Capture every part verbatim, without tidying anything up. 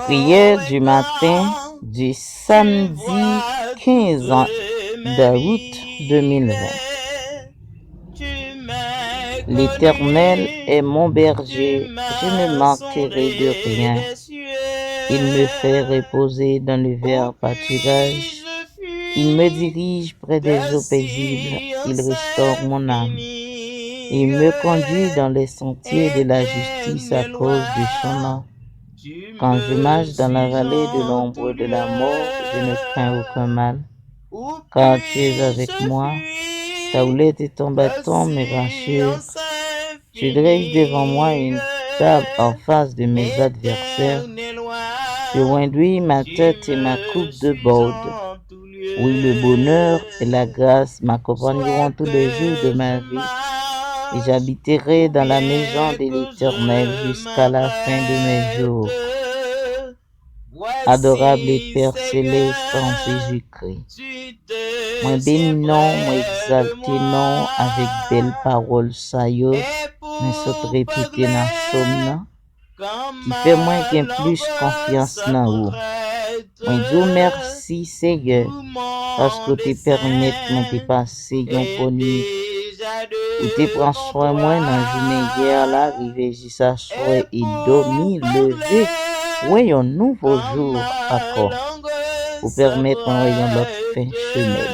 Prière du matin du samedi quinze d'août deux mille vingt. L'Éternel est mon berger, je ne manquerai de rien. Il me fait reposer dans le vert pâturage. Il me dirige près des eaux paisibles. Il restaure mon âme. Il me conduit dans les sentiers de la justice à cause de son nom. Quand je marche dans la vallée de l'ombre de la mort, je ne crains aucun mal, car tu es avec moi. Ta houlette et ton bâton me rassurent. Tu dresses devant moi une table en face de mes adversaires. Tu induis ma tête et ma coupe déborde. Oui, le bonheur et la grâce m'accompagneront tous les jours de ma vie, et j'habiterai dans la maison de l'Éternel jusqu'à la fin de mes jours. Adorable Père Céleste en Jésus-Christ, mwen beni non, mwen egzalte non avèk bèl pawòl sa yo, mwen sot repete nan sòm nan, ki fè mwen gen plis konfyans nan ou. Mwen di w mèsi, Senyè, paske w te pèmèt mwen te pase yon bòn nwit. Ou te pran swen mwen nan jounen yè la, rive jis aswè e dòmi, leve, wè yon nouvo jou ankò. Ou pèmèt mwen wè yon lòt fen semèn.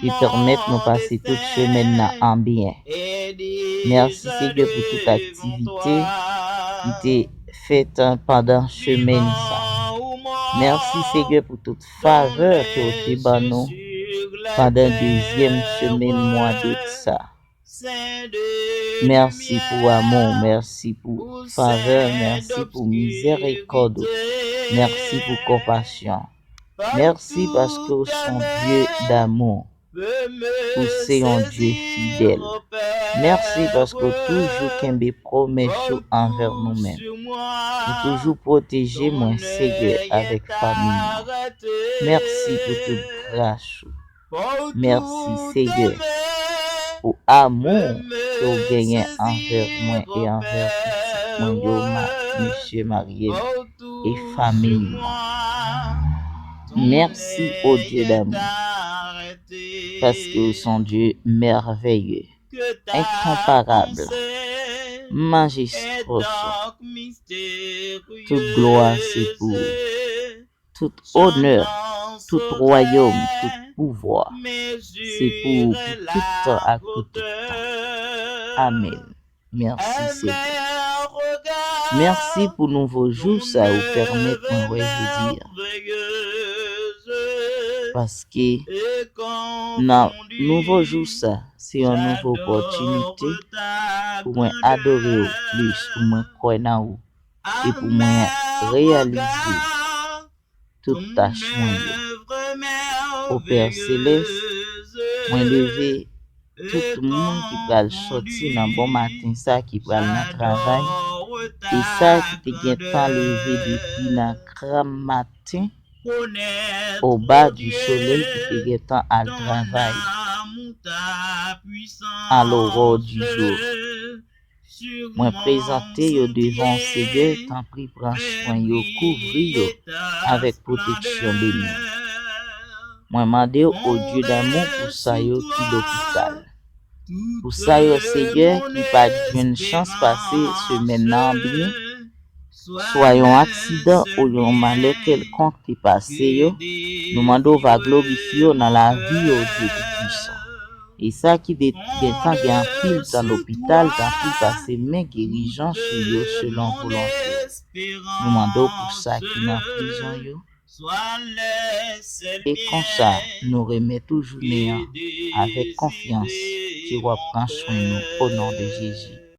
Te pèmèt nou pase tout semèn nan an byen. Mèsi, Senyè, pou tout aktivite ki te fèt pandan semèn sa. Mèsi, Senyè, pou tout favè ke w te ban nou pandan dezyèm semèn mwa dout sa. Mèsi pou amou, mèsi pou favè, mèsi pou mizèrikòd ou, mèsi pou konpasyon. Mèsi paske w se yon Dye damou. Ou se yon Dye fidèl. Mèsi paske w toujou kenbe pwomès ou anvè nou menm. Ou toujou pwoteje mwen, Senyè, avèk fanmi mwen. Mèsi pou tout gras ou. Mèsi, Senyè, pou amou ke w genyen anvè mwen e anvè pitit mwen yo, ma-, mesye Mariel e fanmi mwen. Mèsi, o Dye damou, paske w se yon Dye mèvèye, enkonparab, majestwòz. Tout glwa se pou ou. Tout onè, tout wayòm, tout pouvwa, se pou ou pou tout tan ak pou tout tan. Amèn. Mèsi, Senyè. Mèsi pou nouvo jou sa ou pèmèt mwen wè jodi a. Paske nan nouvo jou sa, se yon nouvo opòtinite pou mwen adore w plis, pou mwen kwè nan ou, e pou mwen reyalize tout tach mwen yo. O Pè Selès, mwen leve tout moun ki pral sòti nan bon maten sa, ki pral nan travay, e sa ki te gentan leve depi nan gran maten, au bas du soleil, ki te gentan al travay, à l'aurore du jour. Mwen prezante yo devan w, Senyè, tanpri pran swen yo, kouvri yo avèk pwoteksyon beni. Mwen mande w, o Dye damou, pou sa yo ki lopital. Pou sa yo, Senyè, ki pa t jwenn chans pase semèn nan byen, swa yon aksidan ou yon malè kèlkonk te pase yo, nou mande w va glorifye w nan lavi yo, o Dye Toupisan. E sa ki de-, gentan gen anpil tan lopital, tanpri pase men gerizon sou yo selon volonte w. Nou mande w pou sa ki nan prizon yo. E konsa, nou remèt ou jounen an avèk konfyans ke w ap pran swen nou, o non de Jezi.